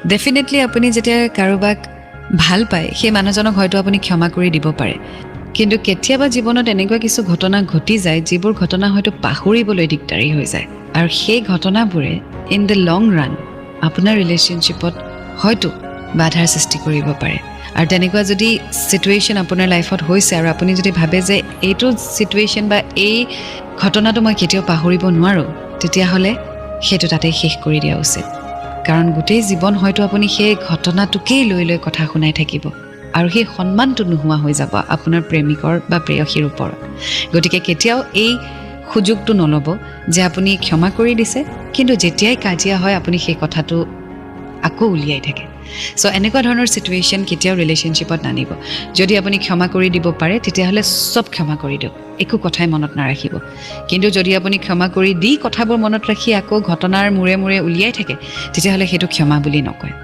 Definitely আপুনি যেতিয়া কাৰোবাক ভাল পায়, সেই মানুহজনক হয়তো আপুনি ক্ষমা কৰি দিব পাৰে, কিন্তু কেতিয়াবা জীৱনত এনেকুৱা কিছু ঘটনা ঘটি যায় যিবোৰ ঘটনা হয়তো পাহৰিবলৈ দিগদাৰী হৈ যায়, আৰু সেই ঘটনাবোৰে ইন the long run আপোনাৰ ৰিলেশ্যনশ্বিপত হয়তো বাধাৰ সৃষ্টি কৰিব পাৰে। আৰু তেনেকুৱা যদি ছিটুৱেশ্যন আপোনাৰ লাইফত হৈছে আৰু আপুনি যদি ভাবে যে এইটো ছিটুৱেশ্যন বা এই ঘটনাটো মই কেতিয়াও পাহৰিব নোৱাৰোঁ, তেতিয়াহ'লে সেইটো তাতেই শেষ কৰি দিয়া উচিত। কাৰণ গোটেই জীৱন হয়তো আপুনি সেই ঘটনাটোকেই লৈ লৈ কথা শুনাই থাকিব আৰু সেই সন্মানটো নোহোৱা হৈ যাব আপোনাৰ প্ৰেমিকৰ বা প্ৰেয়সীৰ ওপৰত। গতিকে কেতিয়াও এই সুযোগটো নল'ব যে আপুনি ক্ষমা কৰি দিছে, কিন্তু যেতিয়াই কাজিয়া হয় আপুনি সেই কথাটো আকৌ উলিয়াই থাকে। চ' এনেকুৱা ধৰণৰ ছিটুৱেশ্যন কেতিয়াও ৰিলেশ্যনশ্বিপত নানিব। যদি আপুনি ক্ষমা কৰি দিব পাৰে, তেতিয়াহ'লে চব ক্ষমা কৰি দিয়ক, একো কথাই মনত নাৰাখিব। কিন্তু যদি আপুনি ক্ষমা কৰি দি কথাবোৰ মনত ৰাখি আকৌ ঘটনাৰ মূৰে মূৰে উলিয়াই থাকে, তেতিয়াহ'লে সেইটো ক্ষমা বুলি নকয়।